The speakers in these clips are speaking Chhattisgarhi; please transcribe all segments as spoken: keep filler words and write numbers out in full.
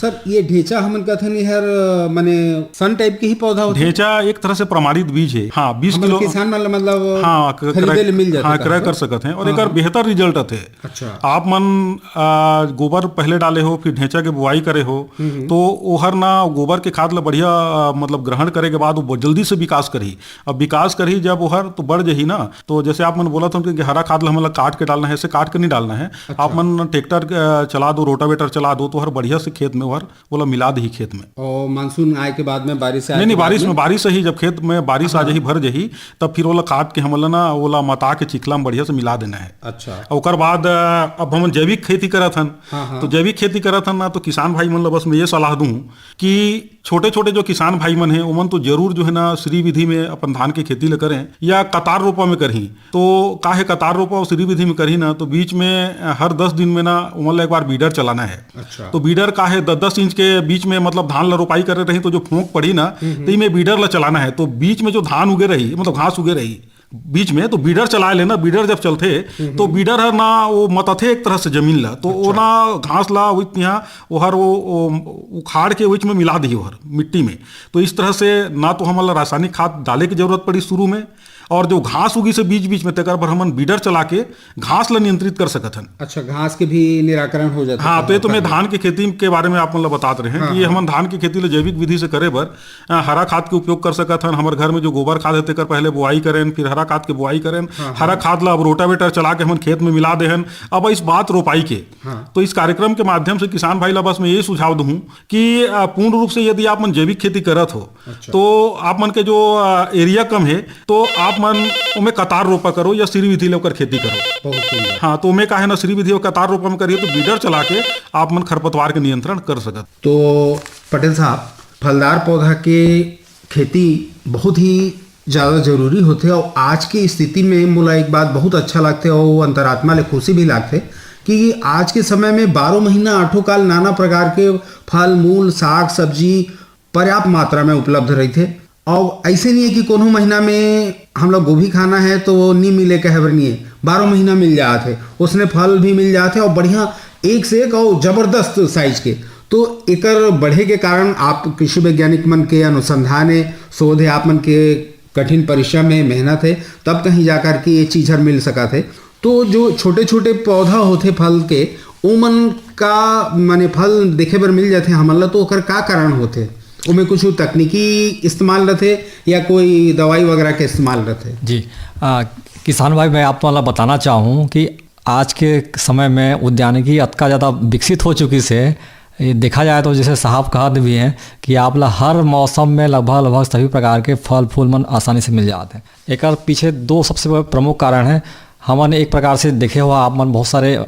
सर, ये ढेंचा हमन कथन, ये हर, अ, माने सन टाइप के ही पौधा होथे? ढेंचा एक तरह से प्रमाणित बीज है। हाँ, बीस हमन किलो। किसान मन ल मतलब हाँ, क-, खरीदे क्रय, ले मिल जाथे हाँ, का? क्रय कर सकत हैं और हाँ, एकर हाँ। बेहतर रिजल्ट आथे। अच्छा। आप मन, आ, गोबर पहले डाले हो, फिर ढेंचा के बुआई करे हो, हम्म, हम्म। तो ओहर ना गोबर के खाद ल बढ़िया, आ, मतलब ग्रहण करे के बाद वो जल्दी से विकास करही। अब विकास करही जब ओहर तो बढ़ जही ना, तो जैसे आप मन बोलत हो कि हरा खाद ल हमन ल काट के डालना है, ऐसे काट के नहीं डालना है। अच्छा। आप मन ट्रैक्टर, आ, चला दो, रोटावेटर चला दो, तो हर बढ़िया से खेत में ओहर ओला मिला देही खेत में। और मानसून आए के बाद में, बारिश आए नहीं, के नहीं, बाद बारिश में? में, बारिश ही, जब खेत में बारिश आ हाँ। जाही, भर जाही, तब फिर ओला काट के हमन ल ना, ओला मता के चिखला में बढ़िया से मिला देना है। अच्छा। ओकर बाद, अ, अब हमन जैविक खेती करत हन, हाँ, हाँ। तो जैविक खेती करत हन ना, तो किसान भाई मन ल बस मैं ये सलाह दूं कि छोटे-छोटे जो किसान भाई मन हैं, ओमन तो जरूर जो है ना, श्री विधि में अपन धान के खेती ल करें या कतार रोपा में करही। तो का है, कतार रोपा और श्री विधि में करही ना, तो बीच में, अ, हर दस दिन में ना, ओमन ल एक बार बीडर चलाना है। अच्छा। तो बीडर का है, द-, दस इंच के बीच में, मतलब, धान ला रोपाई करे रही, तो जो फोंक पड़ी ना, हम्म, हम्म। तो इमे बीडर ला चलाना है। तो बीच में जो धान उगे रही, मतलब, घास उगे रही बीच में, तो बीडर चला लेना। बीडर जब चलथे, हम्म, तो हम्म। बीडर हर ना, वो मतथे एक तरह से जमीन ला, तो वो अच्छा। ना घास ला वही तिहा, वो हर वो, वो उखाड़ के वही में मिला दी, वो हर मिट्टी में। तो इस तरह से ना तो हमन ला रासायनिक खाद डाले की जरूरत पड़ी शुरू में, और जो घास उगी से बीच बीच में, तेकर बर हमन बीडर चला के घास ला नियंत्रित कर सकत हन। अच्छा, घास के भी निराकरण हो जाता हाँ, है तो ये तो मैं आपका। धान के खेती के बारे में आप मन ला बतात रहे हैं हाँ, कि ये हाँ। हमन धान के खेती ला जैविक विधि से करे बर, अ, हरा खाद के उपयोग कर सकत हन। हमर घर में जो गोबर खाद है, तेकर पहले बोआई करें, फिर हरा खाद के बोआई करें। हाँ, हरा हाँ। खाद ला अब रोटावेटर चला के हमन खेत में मिला दे हन। अब इस बात रोपाई के, हाँ। तो इस कार्यक्रम के माध्यम से किसान भाई ला बस मैं ये सुझाव दूं कि, अ, पूर्ण रूप से यदि आप मन जैविक खेती करत हो, अच्छा। तो आप मन के जो, अ, एरिया कम है, तो आप मन ओमे कतार रोपा करो या श्री विधि ले ओकर खेती करो। बहुत सुंदर। हाँ, तो ओमे का है ना, श्री विधि और कतार रोपा में करिए, तो बीडर चला के आप मन खरपतवार के नियंत्रण कर सकत। तो पटेल साहब, फलदार पौधा के खेती बहुत ही ज़्यादा जरूरी होथे, और आज की स्थिति में मोला एक बात बहुत अच्छा लगथे और वो अंतरात्मा ले खुशी भी लगथे कि आज के समय में बारह महीना आठों काल नाना प्रकार के फल, मूल, साग, सब्जी पर्याप्त मात्रा में उपलब्ध रहिथे। और ऐसे नहीं है कि कोनो महीना में हम लोग गोभी खाना है तो वो नहीं मिले, कहे बर नहीं है, बारह महीना मिल जात है, उसने फल भी मिल जात है और बढ़िया, एक से एक और जबरदस्त साइज के। तो एकर बढ़े के कारण आप कृषि वैज्ञानिक मन के अनुसंधान है, शोध है, आप मन के कठिन परिश्रम है, मेहनत है, तब कहीं जाकर के ये चीज हर मिल सकत है। तो जो छोटे-छोटे पौधा होथे फल के, ओमन का माने फल देखे बर मिल जाथे हमन ला, तो ओकर का कारण होथे? ओमे कुछ तकनीकी इस्तेमाल रथे या कोई दवाई वगैरह के इस्तेमाल रथे? जी, आ, किसान भाई, मैं आप मन ला बताना चाहूँ कि आज के समय में उद्यानिकी अतका ज़्यादा विकसित हो चुकी से, ये देखा जाए तो जैसे साहब कहत भी हैं कि आप ला हर मौसम में लगभग, लगभग सभी प्रकार के फल फूल मन आसानी से मिल जाते हैं। एकर पीछे दो सबसे बड़े प्रमुख कारण है। हमन एक प्रकार से देखे हुआ, आप मन बहुत सारे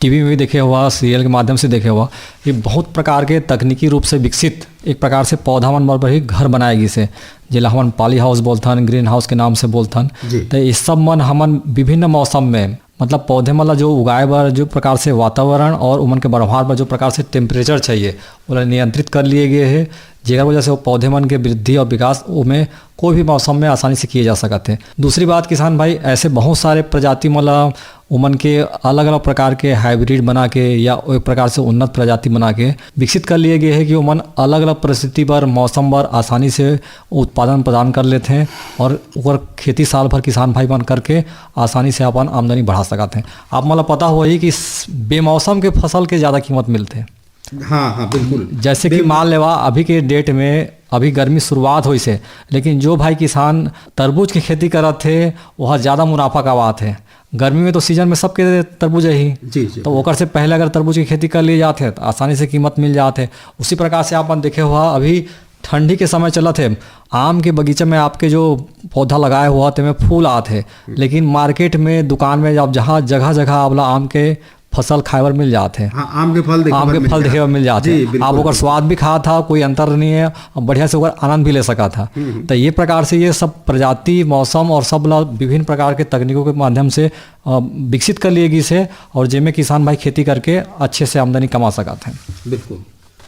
टीवी में भी देखे हुआ, सीरियल के माध्यम से देखे हुआ कि बहुत प्रकार के तकनीकी रूप से विकसित एक प्रकार से पौधा मन बर ही घर बनाए गिस हे, जेला हमन पॉली हाउस बोलथन, ग्रीन हाउस के नाम से बोलथन। जी। तो ये सब मन हमन विभिन्न मौसम में, मतलब, पौधे मन ला जो उगाए बर जो प्रकार से वातावरण और उमन के बढ़वार बर जो प्रकार से टेम्परेचर चाहिए, ओला नियंत्रित कर लिए गए हे, जेकर वजह से वो पौधे मन के वृद्धि और विकास ओमे कोई भी मौसम में आसानी से किए जा सकत हे। दूसरी बात, किसान भाई, ऐसे बहुत सारे प्रजाति मन ला, उमन के अलग-अलग प्रकार के हाइब्रिड बना के या एक प्रकार से उन्नत प्रजाति बना के विकसित कर लिए गए हे कि ओमन अलग-अलग परिस्थिति बर, मौसम बर आसानी से उत्पादन प्रदान कर लेथे और ओकर खेती साल भर किसान भाई मन करके आसानी से अपन आमदनी बढ़ा सकत हे। आप मन ला पता होही कि स-, बेमौसम के फसल के ज़्यादा कीमत मिलथे। हाँ, हाँ, बिल्कुल। जैसे कि बिल्कुल। मान लेवा, अभी के डेट में, अभी गर्मी शुरुआत होइस हे, लेकिन जो भाई किसान तरबूज के खेती करत हे, वह ज़्यादा मुनाफा कमात हे। गर्मी में तो सीजन में सबके तरबूज ही, जी, जी। तो ओकर से पहले अगर तरबूज की खेती कर ली जात हे, तो आसानी से कीमत मिल जात हे। उसी प्रकार से आप मन देखे हुआ, अभी ठंडी के समय चलत हे, आम के बगीचा में आपके जो पौधा लगाए हुआ, तेमे फूल आत हे, लेकिन मार्केट में, दुकान में, आप जहाँ, जगह-जगह आप ला आम के फसल खाए बर मिल जात हे। हाँ, आम के फल देखे आम बर के मिल फल जात देखे बर मिल जात जी, हे। बिल्कुल, आप ओकर बिल्कुल। स्वाद भी खात हा, कोई अंतर नहीं है, और बढ़िया से ओकर आनंद भी ले सकत हा। हम्म, हम्म। तो ये प्रकार से ये सब प्रजाति, मौसम और सब ला विभिन्न प्रकार के तकनीकों के माध्यम से, अ, विकसित कर लिए गिस हे और जेमे किसान भाई खेती करके अच्छे से आमदनी कमा सकत हे। बिल्कुल।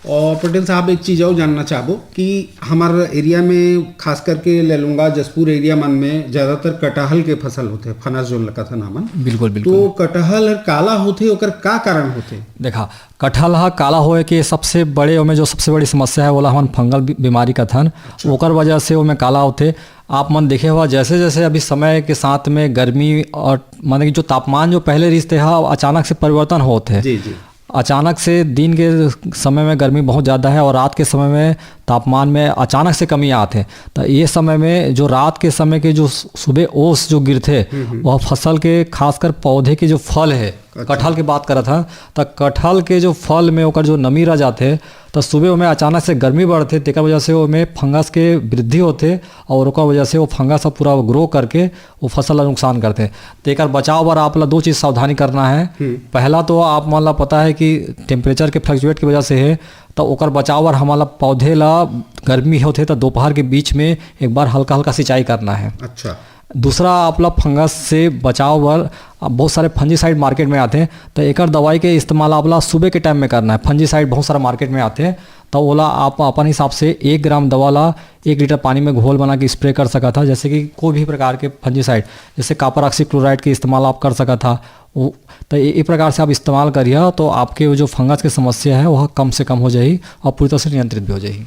और पटेल साहब, एक चीज और जानना चाहबो कि हमार एरिया में, खास करके लैलूंगा, जशपुर एरिया मन में ज्यादातर कटहल के फसल होथे, फनस जोन ल कथन हमन। बिल्कुल, बिल्कुल। तो कटहल हर काला होथे, ओकर का कारण होथे? देखा, कटहल ह काला होए के सबसे बड़े, ओमे जो सबसे बड़ी समस्या है, ओला हमन फंगल बी-, बीमारी कथन। ओकर वजह से ओमे काला होथे। आप मन देखे हुआ, जैसे जैसे अभी समय के साथ में गर्मी और, माने कि जो तापमान जो पहले रिहिस, तेहा अचानक से परिवर्तन होत है। जी, जी। अचानक से दिन के समय में गर्मी बहुत ज़्यादा है और रात के समय में तापमान में अचानक से कमी आत है। तो ये समय में जो रात के समय के जो सु-, सुबह ओस जो गिरथे, वह फसल के, खासकर पौधे के जो फल है, कटहल के बात करत हन, त कटहल के जो फल में ओकर जो नमी रह जाथे, त सुबह ओमे अचानक से गर्मी बढ़थे, तेकर वजह से ओमे फंगस के वृद्धि होथे और ओकर वजह से वो फंगस ह पूरा ग्रो करके वो फसल ला नुकसान करथे। तेकर बचाव बर आप ला दो चीज सावधानी करना है। पहला तो आप मन ला पता है कि टेम्परेचर के फ्लक्चुएट की वजह से है, त ओकर बचाव बर हमन ला पौधे ला गर्मी होथे त दोपहर के बीच में एक बार हल्का हल्का सिंचाई करना है। अच्छा। दूसरा, आप ला फंगस से बचाव बर बहुत सारे फंजीसाइड मार्केट में आथे, त एकर दवाई के इस्तेमाल आप ला सुबह के टाइम में करना है। फंजीसाइड बहुत सारा मार्केट में आथे, त ओला आप अपन हिसाब से एक ग्राम दवा ला एक लीटर पानी में घोल बना के स्प्रे कर सकत हा। जैसे कि कोई भी प्रकार के फंजीसाइड, जैसे कॉपर ऑक्सीक्लोराइड के इस्तेमाल आप कर सकत हा। वो, त ए, ए प्रकार से आप इस्तेमाल करिए, तो आपके वो जो फंगस के समस्या है, वह कम से कम हो जाही और पूरी तरह से नियंत्रित भी हो जाही।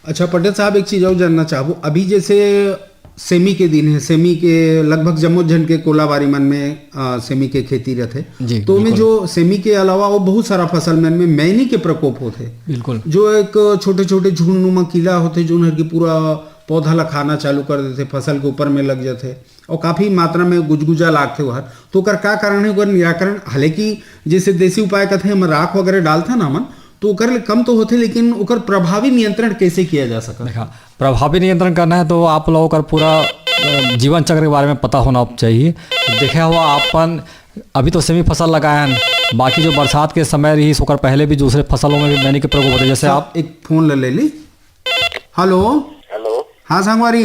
अच्छा पटेल साहब, एक चीज और जानना चाहबो, अभी जैसे सेमी के दिन है, सेमी के लगभग जम्मो झन के कोलाबारी मन में, अ, सेमी के खेती रथे। जी, तो ओमे बिल्कुल। जो सेमी के अलावा वो बहुत सारा फसल मन में मैनी के प्रकोप होथे, बिल्कुल। जो एक छोटे छोटे झुंडनुमा कीड़ा होथे, जोन हर की पूरा पौधा ला खाना चालू कर देथे, फसल के ऊपर में लग जाथे और काफी मात्रा में गुजगुजा लागथे ओहर। तो ओकर का कारण है, ओकर निराकरण? हालांकि जैसे देसी उपाय कथे, हम राख वगैरह डालथन हमन, तो ओकर ले कम तो होथे, लेकिन ओकर प्रभावी नियंत्रण कैसे किया जा सकता? देखा, प्रभावी नियंत्रण करना है तो आप लोगों का पूरा, अ, जीवन चक्र के बारे में पता होना चाहिए। देखे हुआ आपन, अभी तो सेमी फसल लगाए हैं, बाकी जो बरसात के समय रही, ओकर पहले भी दूसरे फसलों में भी मैनी के प्रकोप होते, जैसे आप एक फोन ले ले ली। हेलो। हेलो। हाँ संगवारी,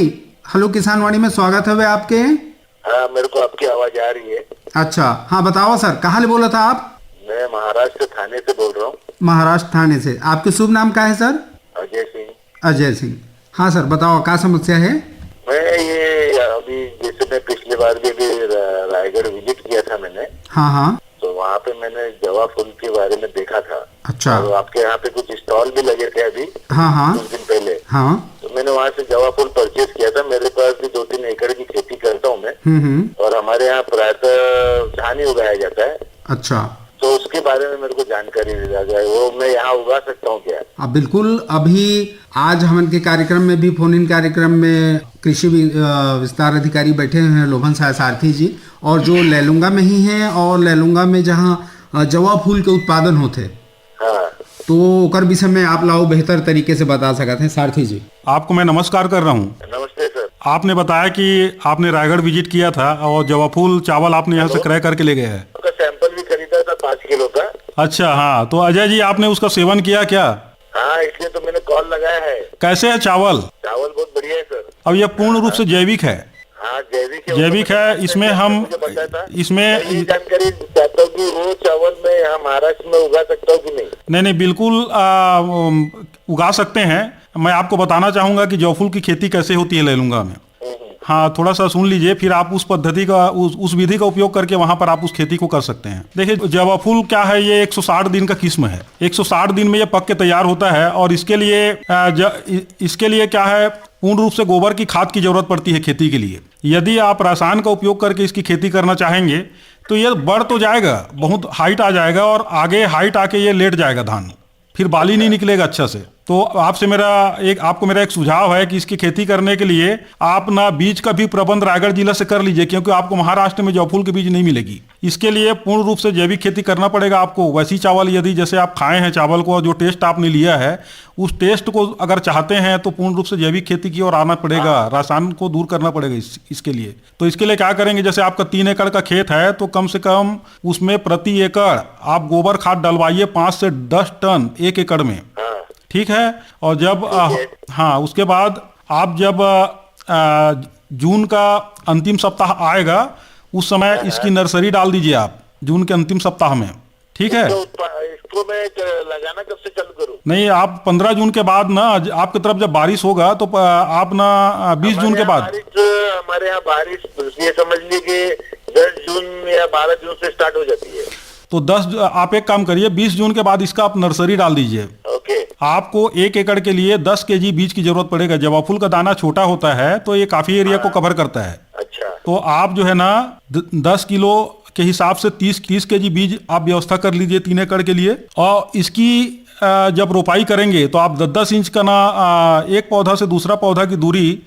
हेलो किसानवाणी में स्वागत हवे आपके। हाँ, मेरे को आपकी आवाज आ रही है। अच्छा, हाँ बताओ सर, कहाँ ले बोला था आप? मैं महाराष्ट्र थाने से बोल रहा हूँ। महाराष्ट्र थाने से। आपके शुभ नाम का है सर? अजय सिंह। अजय सिंह। हाँ सर, बताओ, क्या समस्या है? मैं ये अभी, जैसे मैं पिछले बार भी अभी रा-, रायगढ़ विजिट किया था मैंने, हाँ हाँ। तो वहाँ पे मैंने जवा फूल के बारे में देखा था। अच्छा। और आपके यहाँ पे कुछ स्टॉल भी लगे थे अभी हाँ हाँ। कुछ दिन पहले। हाँ। तो मैंने वहाँ से जवा फूल परचेज किया था। मेरे पास भी दो तीन एकड़ की खेती करता हूँ मैं। हम्म हम्म। और हमारे यहाँ प्रायतः धान ही उगाया जाता है। अच्छा। तो उसके बारे में मेरे को जानकारी दी जाए, वो मैं यहाँ उगा सकता हूँ क्या? अब बिल्कुल, अभी आज हमन के कार्यक्रम में भी, फोन इन कार्यक्रम में कृषि वि-, अ, विस्तार अधिकारी बैठे हुए हैं, लोभन साय सारथी जी, और जो लैलूंगा में ही हैं और लैलूंगा में जहाँ, अ, जवा फूल के उत्पादन होथे, हाँ। तो ओकर विषय में आप ला बेहतर तरीके से बता सकत हैं सारथी जी। आपको मैं नमस्कार कर रहा हूँ। नमस्ते सर। आपने बताया कि आपने रायगढ़ विजिट किया था और जवा फूल चावल आपने यहाँ से क्रय करके ले गए हैं। उसका सैंपल भी खरीदा था पाँच किलो का। अच्छा, हाँ, तो अजय जी, आपने उसका सेवन किया क्या? हाँ, इसलिए तो मैंने कॉल लगाया है। कैसे है चावल? चावल बहुत बढ़िया है सर। अब यह पूर्ण रूप से जैविक है। हाँ, जैविक है। जैविक है, इसमें हम, मुझे पता था। इसमें ये जानकारी चाहता हूँ कि वो चावल मैं यहाँ महाराष्ट्र में उगा सकता हूँ कि नहीं? नहीं, नहीं, बिल्कुल, आ, उम, उगा सकते हैं। मैं आपको बताना चाहूँगा कि जवा फूल की खेती कैसे होती है लैलूंगा में। हाँ, थोड़ा सा सुन लीजिए, फिर आप उस पद्धति का, उस, उस विधि का उपयोग करके वहाँ पर आप उस खेती को कर सकते हैं। देखिए, जवा फूल क्या है, ये एक सौ साठ दिन का किस्म है। एक सौ साठ दिन में ये पक के तैयार होता है और इसके लिए, आ, ज-, इ-, इसके लिए क्या है, पूर्ण रूप से गोबर की खाद की जरूरत पड़ती है खेती के लिए। यदि आप रसायन का उपयोग करके इसकी खेती करना चाहेंगे तो ये बढ़ तो जाएगा, बहुत हाइट आ जाएगा और आगे हाइट आके ये लेट जाएगा धान, फिर बाली नहीं निकलेगा अच्छा से। तो आपसे मेरा एक, आपको मेरा एक सुझाव है कि इसकी खेती करने के लिए आप ना बीज का भी प्रबंध रायगढ़ जिला से कर लीजिए, क्योंकि आपको महाराष्ट्र में जवा फूल के बीज नहीं मिलेगी। इसके लिए पूर्ण रूप से जैविक खेती करना पड़ेगा आपको। वैसी चावल यदि जैसे आप खाए हैं चावल को और जो टेस्ट आपने लिया है, उस टेस्ट को अगर चाहते हैं तो पूर्ण रूप से जैविक खेती की ओर आना पड़ेगा, रासायन को दूर करना पड़ेगा इस, इसके लिए। तो इसके लिए क्या करेंगे, जैसे आपका तीन एकड़ का खेत है तो कम से कम उसमें प्रति एकड़ आप गोबर खाद डलवाइए पाँच से दस टन एक एकड़ में। ठीक है। और जब, आ, हाँ, उसके बाद आप जब, आ, आ, जून का अंतिम सप्ताह आएगा, उस समय इसकी नर्सरी डाल दीजिए आप जून के अंतिम सप्ताह में। ठीक है। इसका उत्पा-, इस-, इसको मैं च-, लगाना कब से चालू करूँ? नहीं, आप पन्द्रह जून के बाद ना, ज-, आपकी तरफ जब बारिश होगा तो प-, आप ना, अ, बीस हमारे जून के यहाँ बाद। बारिश, हमारे यहाँ बारिश, ये समझ लीजिए कि दस जून या बारह जून से स्टार्ट हो जाती है। तो दस जू-, आप एक काम करिए, बीस जून के बाद इसका आप नर्सरी डाल दीजिए। ओके। आपको एक एकड़ के लिए दस केजी बीज की जरूरत पड़ेगा। जवा फूल का दाना छोटा होता है, तो ये काफी एरिया को हाँ। कवर करता है। अच्छा। तो आप जो है ना, द-, दस किलो के हिसाब से तीस, तीस केजी बीज आप व्यवस्था कर लीजिए तीन एकड़ के लिए। और इसकी, अ, जब रोपाई करेंगे तो आप दस दस इंच का ना, अ, एक पौधा से दूसरा पौधा की दूरी, अ,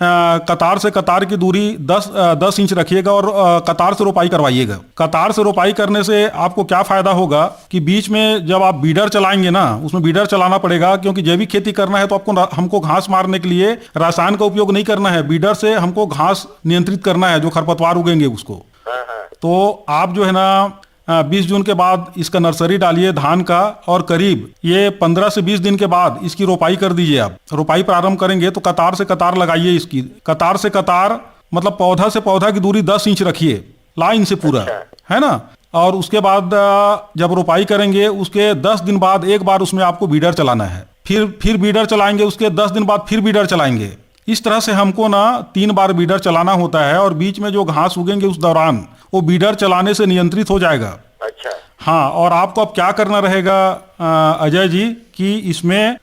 कतार से कतार की दूरी दस, अ, दस इंच रखिएगा और, अ, कतार से रोपाई करवाइएगा। कतार से रोपाई करने से आपको क्या फायदा होगा कि बीच में जब आप बीडर चलाएंगे ना, उसमें बीडर चलाना पड़ेगा, क्योंकि जैविक खेती करना है तो आपको ना, हमको घास मारने के लिए रासायन का उपयोग नहीं करना है। बीडर से हमको घास नियंत्रित करना है, जो खरपतवार उगेंगे उसको। हाँ, हाँ। तो आप जो है ना, अ, बीस जून के बाद इसका नर्सरी डालिए धान का, और करीब ये पन्द्रह से बीस दिन के बाद इसकी रोपाई कर दीजिए। आप रोपाई प्रारंभ करेंगे तो कतार से कतार लगाइए इसकी, कतार से कतार, मतलब पौधा से पौधा की दूरी दस इंच रखिए, लाइन से पूरा, अच्छा। है ना? और उसके बाद, अ, जब रोपाई करेंगे, उसके दस दिन बाद एक बार उसमें आपको बीडर चलाना है, फिर, फिर बीडर चलाएंगे, उसके दस दिन बाद फिर बीडर चलाएंगे। इस तरह से हमको ना तीन बार बीडर चलाना होता है, और बीच में जो घास उगेंगे उस दौरान वो बीडर चलाने से नियंत्रित हो जाएगा। अच्छा। हाँ, और आपको अब क्या करना रहेगा, अ, अजय जी, कि इसमें, अ,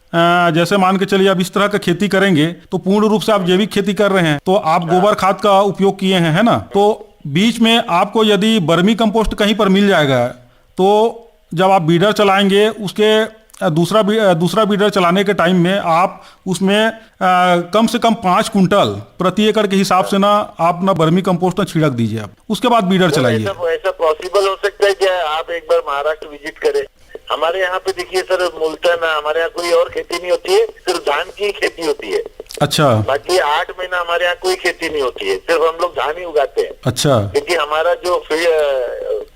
जैसे मान के चलिए, आप इस तरह का खेती करेंगे तो पूर्ण रूप से आप जैविक खेती कर रहे हैं, तो आप हाँ। गोबर खाद का उपयोग किए हैं, है ना? तो बीच में आपको यदि बर्मी कंपोस्ट कहीं पर मिल जाएगा, तो जब आप बीडर चलाएंगे, उसके, अ, दूसरा बी-, अ, दूसरा बीडर चलाने के टाइम में आप उसमें, अ, कम से कम पाँच कुंटल प्रति एकड़ के हिसाब से ना आप ना बर्मी कंपोस्ट ना छिड़क दीजिए आप। उसके बाद बीडर सर, चलाइए। ऐसा, ऐसा पॉसिबल हो सकता है क्या? आप एक बार महाराष्ट्र विजिट करें। हमारे यहाँ पे देखिए सर, मूलतः ना हमारे यहाँ कोई और खेती नहीं होती है, सिर्फ धान की खेती होती है। अच्छा। बाकी आठ महीना हमारे यहाँ कोई खेती नहीं होती है, सिर्फ हम लोग धान ही उगाते हैं। अच्छा। क्योंकि हमारा जो फी-, अ,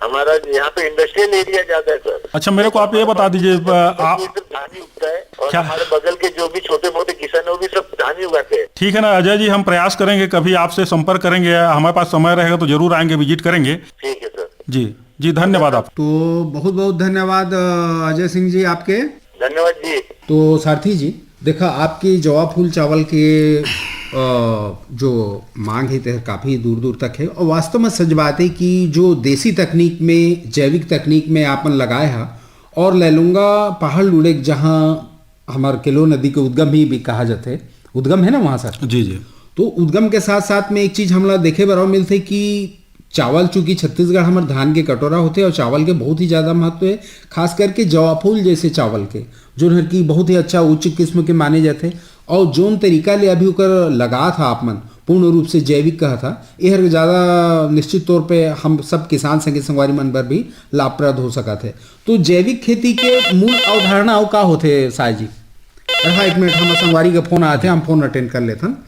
हमारा यहाँ पे इंडस्ट्रियल एरिया ज्यादा है सर। अच्छा, मेरे को आप ये बता दीजिए, अ, आ- ये सिर्फ धान ही उगता है और क्या? हमारे बगल के जो भी छोटे मोटे किसान है, वो भी सब धान ही उगाते हैं। ठीक है ना अजय जी, हम प्रयास करेंगे, कभी आपसे संपर्क करेंगे, हमारे पास समय रहेगा तो जरूर आएंगे, विजिट करेंगे। ठीक है सर। जी, जी, धन्यवाद आप। तो बहुत बहुत धन्यवाद, अ, अजय सिंह जी, आपके। धन्यवाद जी। तो सारथी जी, देखा, आपके जवा फूल चावल के, अ, जो मांग है, ते काफ़ी दूर दूर तक है। और वास्तव में सच बात है कि जो देसी तकनीक में, जैविक तकनीक में आपन लगाए हा, और लैलूंगा पहाड़ लुड़ेक, जहाँ हमार केलो नदी के उद्गम ही भी कहा जाते, उद्गम है ना वहाँ से। जी, जी। तो उद्गम के साथ साथ में एक चीज हमला देखे बर और मिलते कि चावल, चूंकि छत्तीसगढ़ हमर धान के कटोरा होते और चावल के बहुत ही ज्यादा महत्व है, खास करके जवा फूल जैसे चावल के, जो हर की बहुत ही अच्छा उच्च किस्म के माने जाते। और जोन तरीका ले अभी ओकर लगा था आप मन, पूर्ण रूप से जैविक कहा था, ये हर ज्यादा निश्चित तौर पे हम सब किसान संगी संगवारी मन बर भी लाभप्रद हो सकत है। तो जैविक खेती के मूल अवधारणा अउ का होथे, साय जी? अरे हाँ, एक मिनट, हमर संगवारी के फोन आथे, हम फोन अटेंड कर लेथन।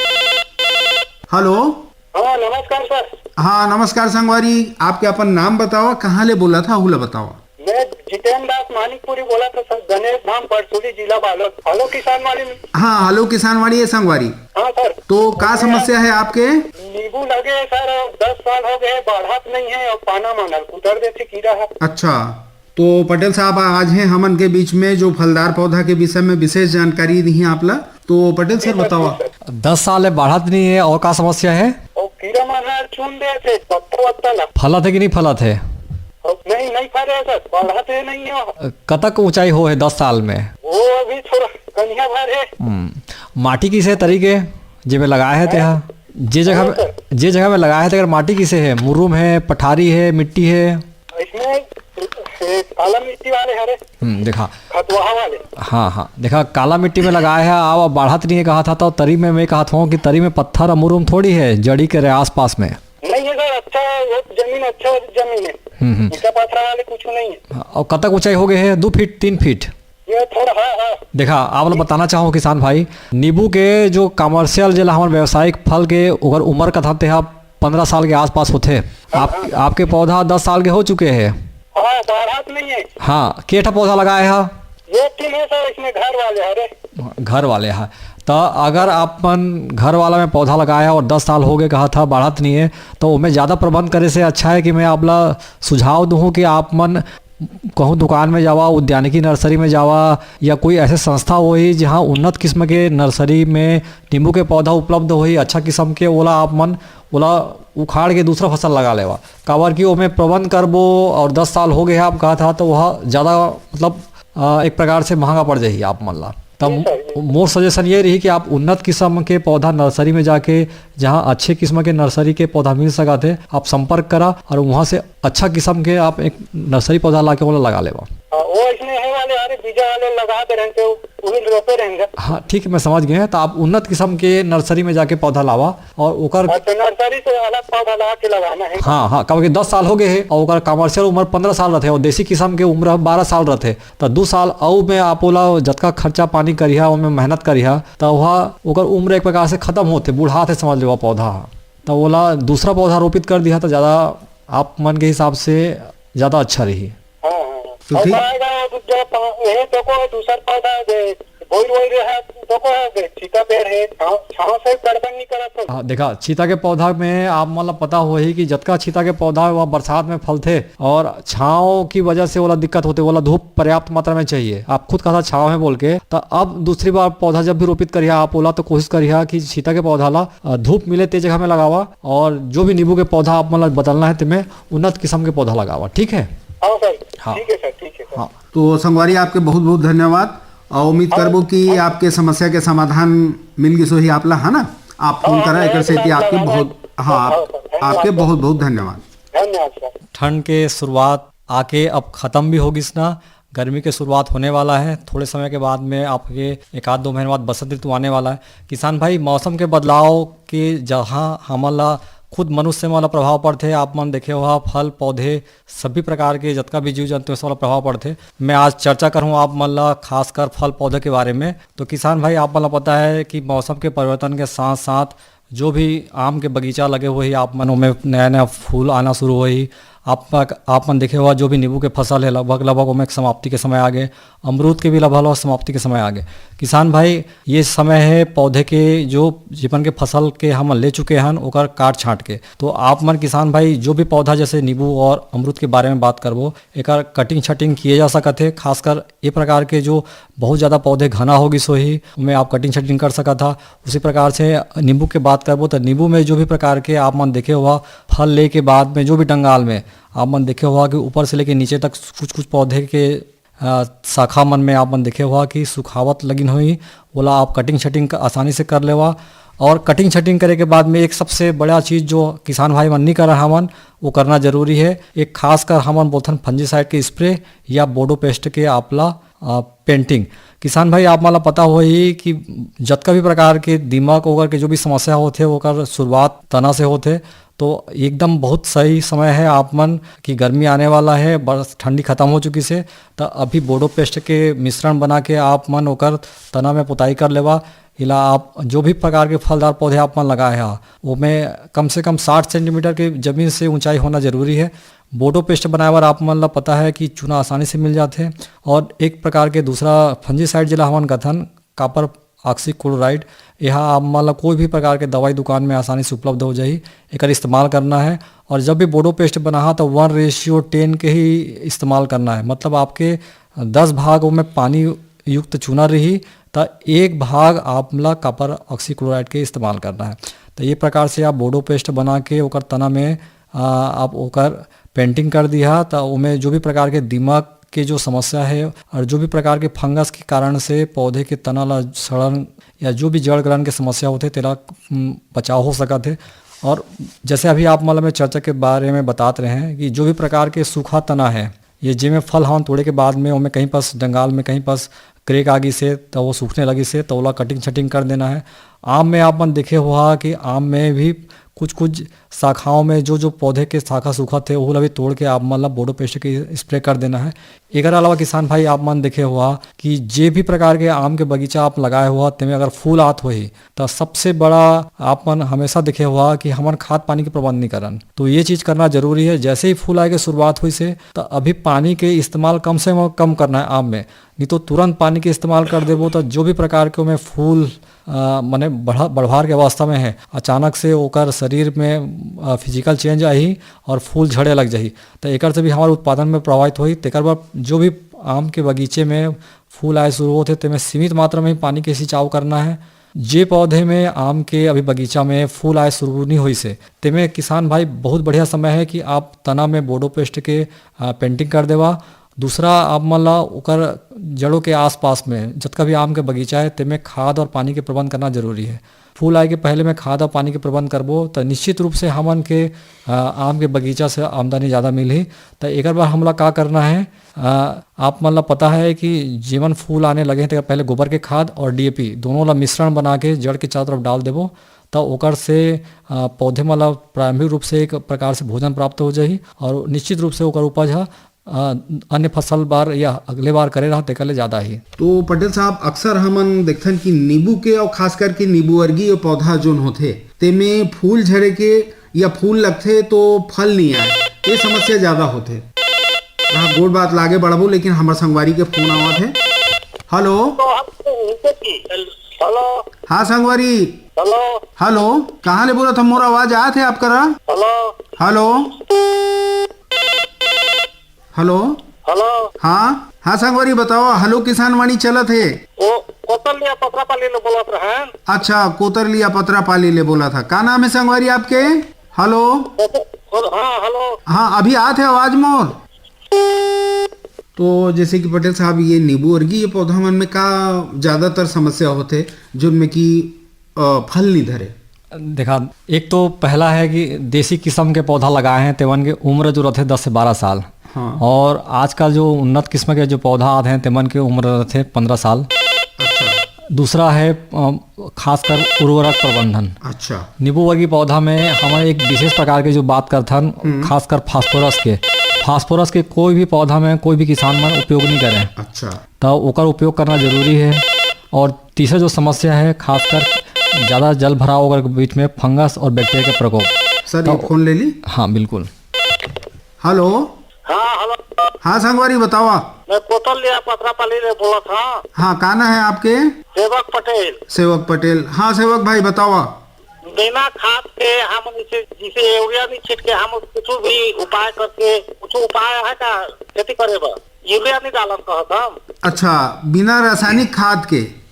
हेलो। हाँ, नमस्कार सर। हाँ, नमस्कार संगवारी, आपके अपन नाम बतावा, कहाँ ले बोला था, ओला बतावा। मैं जितेंद्र दास मानिकपुरी बोला था सर, गणेश धाम परसुली, जिला बालोद। हेलो किसानवाणी। हाँ, हेलो किसानवाणी है संगवारी। हाँ सर। तो का मैं समस्या है आपके? नींबू लगे है सर, और दस साल हो गए, बढ़त नहीं है और पाना मानल कुतर देथे कीरा है। अच्छा, तो पटेल साहब आज हैं हमन के बीच में, जो फलदार पौधा के विषय में विशेष जानकारी दी आप ला। तो पटेल सर, बतावा। दस साल ले बढ़त नहीं है, और का समस्या है? और कीरा मन ह चुन देथे पत्ता वत्ता ला। फलत है कि नहीं फलत है? और नहीं, नहीं फले सर, बढ़त है नहीं है। कतक ऊंचाई हो है दस साल में? वो अभी थोड़ा कनिया भर है। हम्म, माटी किसे तरीके जेमे लगाए है तेहा? जे जगह में, हाँ सर। जे जगह में लगाए है, तेकर माटी किसे है? मुरुम है, पठारी है, मिट्टी है? इसमें, ए, काला मिट्टी वाले हरे। हम्म, देखा। खतवाहा वाले। हाँ, हाँ, देखा, काला मिट्टी में लगाए है, आवा बढ़त नहीं है कहा था, तो तरी में मैं कहा था कि तरी में पत्थर अमुरुम थोड़ी है, जड़ी के रहे आसपास में। नहीं है सर, अच्छा है, वो जमीन, अच्छा जमीन है। हम्म, हम्म। ईटा पत्थर वाले कुछ नहीं है। हाँ, और कतक ऊंचाई हो गए है? दो फीट, तीन फीट? ये थोड़ा, हाँ, हाँ। देखा, आप लोग बताना चाहूँ किसान भाई, नींबू के जो कमर्शियल, जेला हमन व्यावसायिक फल के, ओकर उम्र कथा तेहा पन्द्रह साल के आसपास होथे। आप, हाँ। आपके पौधा दस साल के हो चुके हैं। हाँ, बारह तो नहीं है। हाँ, के ठा पौधा लगाए हा? ये तीन है सर, इसमें घर वाले, अरे। घर वाले हा। तो अगर आप मन घर वाला में पौधा लगाए हा और दस साल हो गए कहा था, बढ़त नहीं है, तो ओमे ज़्यादा प्रबंध करे से अच्छा है कि मैं आप ला सुझाव दूँ कि आप मन कहूँ दुकान में जावा, उद्यानिकी नर्सरी में जावा, या कोई ऐसे संस्था होही जहाँ उन्नत किस्म के नर्सरी में नींबू के पौधा उपलब्ध होही, अच्छा किस्म के, ओला आप मन ओला उखाड़ के दूसरा फसल लगा लेवा। काबर कि ओमे प्रबंध करबो और दस साल हो गए हे आप कहा था, तो वह ज़्यादा, मतलब, अ, एक प्रकार से महंगा पड़ जाही आप मन ला। तब जी सर, जी। मोर सजेशन ये रही कि आप उन्नत किस्म के पौधा नर्सरी में जाके, जहाँ अच्छे किस्म के नर्सरी के पौधा मिल सकत हे, आप संपर्क करा और वहाँ से अच्छा किस्म के आप एक नर्सरी पौधा ला के ओला लगा लेवा। हाँ, वो इसमें है वाले, अरे, बीजा वाले लगा दे रहे थे, वो, वही रोपे रहेंगे। हाँ, ठीक है, मैं समझ गए हैं। तो आप उन्नत किस्म के नर्सरी में जाके पौधा लावा और ओकर अच्छा, नर्सरी से अलग पौधा ला के लगाना है। हाँ, हाँ, काबर कि दस साल हो गए हे और ओकर कमर्शियल उम्र पंद्रह साल रहते और देसी किस्म के उम्र बारह साल रहते। त दू साल अउ में आप ओला जतका खर्चा पानी करिहा, ओमे मेहनत करिहा, त ओहा, ओकर उम्र एक प्रकार से खत्म होथे, बुढ़ाथे, समझ लेवा पौधा ह। त ओला दूसरा पौधा रोपित कर दिहा त ज़्यादा आप मन के हिसाब से ज़्यादा अच्छा रही। हाँ, हाँ, हाँ। तो और ठीक। पाएगा वो दूसरा पौ-, यही तो को दूसरा पौधा दे, बोइर वोइर रहा, तो को है, छीता पेड़ है, छाँव, छाँव से गड़बड़ नहीं करा सर। हाँ, देखा, छीता के पौधा में आप मन ला पता होही कि जतका छीता के पौधा है, वह बरसात में फलथे और छाँव की वजह से ओला दिक्कत होथे, ओला धूप पर्याप्त मात्रा में चाहिए। आप खुद कहा छाँव है बोल के, त अब दूसरी बार पौधा जब भी रोपित करिहा आप ओला, तो कोशिश करिहा कि छीता के पौधा ला, अ, धूप मिले ते जगह में लगावा और जो भी नींबू के पौधा आप मन ला बदलना है, तेमे उन्नत किस्म के पौधा लगावा, ठीक है? हाँ सर, हाँ। ठीक है सर, ठीक है सर। हाँ। तो संगवारी, आपके बहुत बहुत धन्यवाद और उम्मीद और करबो कि और आपके समस्या के समाधान मिल गिस होही आप ला, है ना? आप फोन हाँ, करा, हाँ, एकर सेती आपका आपके समाधान। बहुत, हाँ, हाँ, आप, हाँ, सर, धन्यवाद आपके सर। बहुत बहुत धन्यवाद। धन्यवाद सर। ठंड के शुरुआत आके अब खत्म भी हो गिस ना, गर्मी के शुरुआत होने वाला है। थोड़े समय के बाद में आपके एक आध दो महीने बाद बसंत ऋतु आने वाला है। किसान भाई, मौसम के बदलाव के जहाँ हमन ला, खुद मनुष्य मन ला प्रभाव पड़थे, आप मन देखे होहा, फल पौधे, सभी प्रकार के जतका भी जीव जंतु हे, सब ला प्रभाव पड़थे। मैं आज चर्चा करहूँ आप मन ला खासकर फल पौधे के बारे में। तो किसान भाई, आप मन ला पता है कि मौसम के परिवर्तन के साथ साथ जो भी आम के बगीचा लगे होही, आप मन ओमे नया नया फूल आना शुरू होही। आप, आप मन देखे होहा, जो भी नींबू के फसल है, लगभग लगभग ओमे समाप्ति के समय आ गए। अमरूद के भी लगभग लगभग समाप्ति के समय आ गए। किसान भाई, ये समय है पौधे के, जो जीवन के फसल के हमन ले चुके हन, ओकर काट छांट के। तो आप मन किसान भाई, जो भी पौधा जैसे नींबू और अमरूद के बारे में बात करबो, एकर कटिंग छटिंग किए जा सकत हे। खासकर ये प्रकार के जो बहुत ज़्यादा पौधे घना हो गिस होही, ओमे आप कटिंग छटिंग कर सकत हा। उसी प्रकार से नींबू के बात करबो, तो नींबू में जो भी प्रकार के आप मन देखे होहा, फल ले के बाद में जो भी डंगाल में आप मन देखे होहा कि ऊपर से लेके नीचे तक कुछ कुछ पौधे के, अ, शाखा मन में आप मन देखे होहा कि सुखावत लगिन होही, ओला आप कटिंग छटिंग क-, आसानी से कर लेवा। और कटिंग छटिंग करे के बाद में एक सबसे बड़ा चीज़ जो किसान भाई मन नहीं कर रहा हमन, वो करना जरूरी है। एक खासकर हमन बोलथन फंजीसाइड के स्प्रे या बोडोपेस्ट के आपला, अ, पेंटिंग। किसान भाई, आप मन ला पता होही कि जतका भी प्रकार के दीमक ओकर के जो भी समस्या होथे, ओकर शुरुआत तना से होथे। तो एकदम बहुत सही समय है आप मन कि गर्मी आने वाला है, बस ठंडी खत्म हो चुकी से, त अभी बोडोपेस्ट के मिश्रण बना के आप मन ओकर तना में पुताई कर लेवा। इला आप जो भी प्रकार के फलदार पौधे आप मन लगाए हा, ओमे कम से कम साठ सेंटीमीटर के जमीन से ऊंचाई होना जरूरी है। बोडोपेस्ट बनाए बर आप मन ला पता है कि चूना आसानी से मिल जाथे। और एक प्रकार के दूसरा फंजीसाइड, जेला हमन कथन कॉपर ऑक्सीक्लोराइड, यह आप मन ला कोई भी प्रकार के दवाई दुकान में आसानी से उपलब्ध हो जाही। एकर इस्तेमाल करना है। और जब भी बोडोपेस्ट बनाहा, तो वन रेशियो टेन के ही इस्तेमाल करना है। मतलब, आपके दस भाग में पानी युक्त चूना रही, त एक भाग आप ला कॉपर ऑक्सीक्लोराइड के इस्तेमाल करना है। तो ये प्रकार से आप बोडोपेस्ट बना के ओकर तना में, आ, आप ओकर पेंटिंग कर दिहा, त ओमे जो भी प्रकार के दीमक के जो समस्या है और जो भी प्रकार के फंगस के कारण से पौधे के तना ला सड़न या जो भी जड़ गलन के समस्या होथे, तेला, उम, बचाव हो सकत है। और जैसे अभी आप मन ला मैं चर्चा के बारे में बतात रहे हैं कि जो भी प्रकार के सूखा तना है, ये जेमे फल हमन तोड़े के बाद में ओमे कहीं पास डंगाल में कहीं पास क्रैक आ गिस हे, त वो सूखने लगिस हे, त ओला कटिंग छटिंग कर देना है। आम में आप मन देखे होहा कि आम में भी कुछ कुछ शाखाओं में जो जो पौधे के शाखा सूखत हे, ओहू ला भी तोड़ के आप मन ला बोडोपेस्ट के स्प्रे कर देना है। एकर अलावा किसान भाई, आप मन देखे होहा कि जे भी प्रकार के आम के बगीचा आप लगाए होहा, तेमे अगर फूल आत होही, त सबसे बड़ा आप मन हमेशा देखे होहा कि हमन खाद पानी के प्रबंध नहीं करन। तो ये चीज करना जरूरी है। जैसे ही फूल आए के शुरुआत होइस हे, त अभी पानी के इस्तेमाल कम से कम करना है आम में, नहीं तो तुरंत पानी के इस्तेमाल कर देबो, त जो भी प्रकार के ओमे फूल अ, माने बढ़ा-, बढ़वार के अवस्था में है, अचानक से ओकर शरीर में, अ, फिजिकल चेंज आही और फूल झड़े लग जाही, त एकर से भी हमारे उत्पादन में प्रभावित होही। तेकर बर जो भी आम के बगीचे में फूल आए शुरू होथे, तेमे सीमित मात्रा में ही पानी के सिंचाव करना है। जे पौधे में आम के अभी बगीचा में फूल आए शुरू नहीं होइस हे, तेमे किसान भाई बहुत बढ़िया समय है कि आप तना में बोडोपेस्ट के, अ, पेंटिंग कर देवा। दूसरा, आप मन ला ओकर जड़ों के आसपास में जतका भी आम के बगीचा है, तेमे खाद और पानी के प्रबंध करना जरूरी है। फूल आए के पहले में खाद और पानी के प्रबंध करबो, त निश्चित रूप से हमन के, अ, आम के बगीचा से आमदनी ज़्यादा मिलही। त एकर बर हमला का करना है? अ, आप मन ला पता है कि जेमन फूल आने लगे हैं, तेकर पहले गोबर के खाद और डीएपी दोनों ला मिश्रण बना के जड़ के चारों तरफ डाल देबो, त ओकर से, अ, पौधे मन ला प्रारंभिक रूप से एक प्रकार से भोजन प्राप्त हो जाही और निश्चित रूप से ओकर उपज ह, अ, अन्य फसल बार या अगले बार करे रहा, तेकर ले ज्यादा ही। तो पटेल साहब, अक्सर हमन देखथन कि नींबू के और खास करके नींबू वर्गीय पौधा जोन होथे, तेमे फूल झरे के या फूल लगथे तो फल नहीं आए, ये समस्या ज्यादा होथे। हाँ, गोठ बात लागे बढ़ाबो, लेकिन हमर संगवारी के फोन आवत हे। हेलो। तो हम उनसे की, हेलो। हाँ संगवारी। हेलो। हेलो, कहाँ ले बोलत हो? मोर आवाज आत हे आप करा? हेलो। हेलो। हेलो। हेलो। हाँ, हाँ संगवारी बताओ, हेलो किसान वाणी चलत हे। वो कोतल या पतरापाली ले बोलत रहन। अच्छा, कोतरलिया पतरापाली ले बोलत हा। का नाम है संगवारी आपके? हेलो। कोतल-, कोतल-, हाँ, हेलो। हाँ, अभी आत हे आवाज मोर। तो जैसे कि पटेल साहब, ये नींबू वर्गीय पौधा मन में का ज्यादातर समस्या होथे, जोन में कि, अ, फल नहीं धरे? देखा, एक तो पहला है कि देसी किस्म के पौधा लगाए हैं, तेमन के उम्र जो रहथे दस से बारह साल। हाँ। और आजकल जो उन्नत किस्म के जो पौधा आते हैं, तेमन के उम्र रहथे पन्द्रह साल। अच्छा। दूसरा है, अ, खासकर उर्वरक प्रबंधन। अच्छा। नींबू वर्गीय पौधा में हमन एक विशेष प्रकार के जो बात करथन, हम्म। खासकर फास्फोरस के। फास्फोरस के कोई भी पौधा में कोई भी किसान मन उपयोग नहीं करें। अच्छा। तो ओकर उपयोग करना जरूरी है। और तीसरा जो समस्या है, खासकर ज्यादा जल भराव ओकर के बीच में फंगस और बैक्टीरिया के प्रकोप। सर, तो ये फोन ले ली। हाँ, बिल्कुल। हेलो। हाँ, हेलो। हाँ, संगवारी, बतावा। मैं कोतल या पतरापाली ले बोलत हँव। हाँ, का नाम है आपके? सेवक पटेल। सेवक पटेल। हाँ, सेवक भाई, बतावा। बिना खाद के हम इसे, जिसे यूरिया नहीं छीट के हम कुछ भी उपाय करके, कुछ उपाय है का खेती करे बर? यूरिया नहीं डालन कहत हम। अच्छा, बिना रासायनिक खाद के।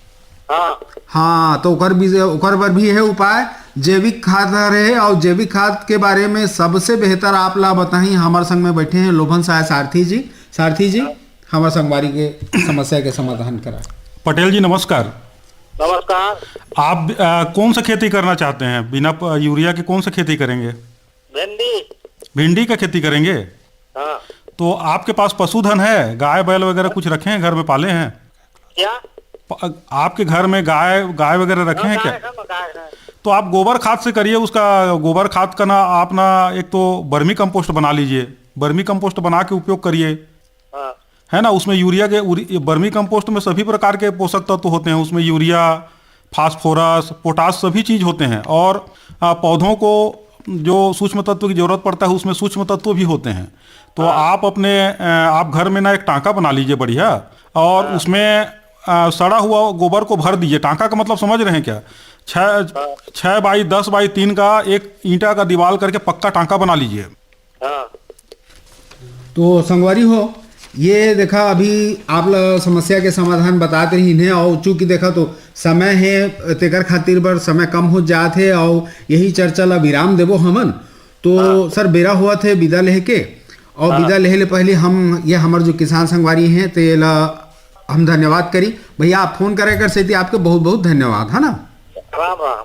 हाँ। हाँ, तो ओकर भी, ओकर बर भी है उपाय, जैविक खाद रहे। और जैविक खाद के बारे में सबसे बेहतर आप ला बताही, हमारे संग में बैठे हैं लोभन सहाय सारथी जी। सारथी जी, हाँ। हमारे संगवारी के समस्या के समाधान करा। पटेल जी, नमस्कार। नमस्कार। आप, अ, कौन सा खेती करना चाहते हैं? बिना प-, यूरिया के कौन सा खेती करेंगे? भिंडी। भिंडी का खेती करेंगे? हाँ। तो आपके पास पशुधन है, गाय बैल वगैरह कुछ रखे हैं, घर में पाले हैं? क्या? प-, आपके घर में गाय, गाय वगैरह रखे हाँ, हैं क्या? गाय है ना, गाय है। तो आप गोबर खाद से करिए उसका, गोबर खाद का ना, आप ना एक तो बर्मी कंपोस्ट बना लीजिए, बर्मी कंपोस्ट बना के उपयोग करिए। हाँ। है ना, उसमें यूरिया के, उरी-, बर्मी कंपोस्ट में सभी प्रकार के पोषक तत्व होते हैं, उसमें यूरिया, फास्फोरस, पोटाश सभी चीज़ होते हैं। और, आ, पौधों को जो सूक्ष्म तत्व की ज़रूरत पड़ता है, उसमें सूक्ष्म तत्व भी होते हैं। तो हाँ। आप अपने, अ, आप घर में ना एक टांका बना लीजिए बढ़िया, और हाँ। उसमें, अ, सड़ा हुआ गोबर को भर दीजिए। टांका का मतलब समझ रहे हैं क्या? छः, हाँ। छः बाई दस बाई तीन का एक ईंटा का दीवार करके पक्का टांका बना लीजिए। हाँ। तो संगवारी हो, ये देखा, अभी आप ल समस्या के समाधान बतात रहिन हे, और चूंकि देखा तो समय हे, तेकर खातिर बर समय कम हो जात हे, और यही चर्चा ला विराम देबो हमन। तो हाँ। सर, बेरा होवत हे विदा लेहे के, और हाँ। विदा लेहे ले पहले हम, ये हमर जो किसान संगवारी हैं, ते ला हम धन्यवाद करी। भैया, आप फोन करे कर सेती आपके बहुत बहुत धन्यवाद, है ना? राम राम।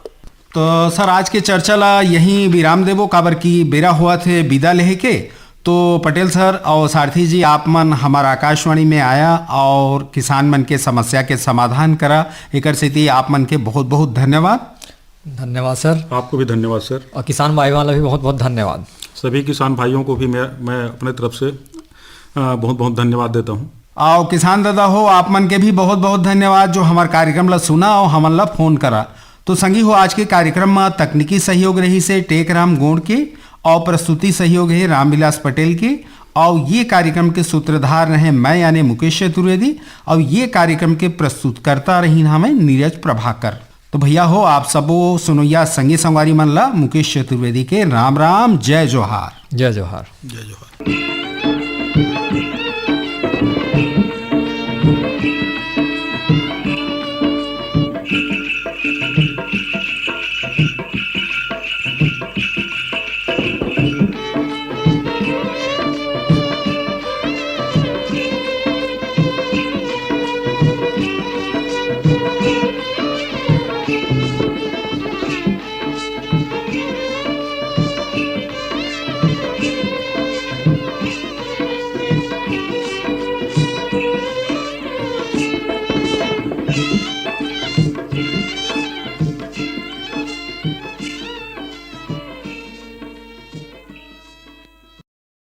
तो सर, आज के चर्चा ला यहीं विराम देबो, काबर कि बेरा होवत हे विदा लेहे के। तो पटेल सर और सारथी जी, आप मन हमार आकाशवाणी में आया और किसान मन के समस्या के समाधान करा, एकर सेती आप मन के बहुत बहुत धन्यवाद। धन्यवाद सर। आपको भी धन्यवाद सर। और किसान भाई वाला भी बहुत बहुत धन्यवाद। सभी किसान भाइयों को भी मैं, मैं अपने तरफ से, अ, बहुत बहुत धन्यवाद देता हूँ। अउ किसान दादा हो, आप मन के भी बहुत-बहुत धन्यवाद जो हमर कार्यक्रम ला सुना अउ हमन ला फोन करा। तो संगी हो, आज के कार्यक्रम म तकनीकी सहयोग रहिस हे टेकराम गोंड के अउ प्रस्तुति सहयोग हे रामविलास पटेल के। अउ ये कार्यक्रम के सूत्रधार रहे मैं यानी मुकेश चतुर्वेदी अउ ये कार्यक्रम के प्रस्तुतकर्ता रहिन हमें नीरज प्रभाकर। तो भैया हो, आप सबो सुनोइया संगी संगवारी मन ला मुकेश चतुर्वेदी के राम राम, जय जोहार। जय जोहार। जय जोहार।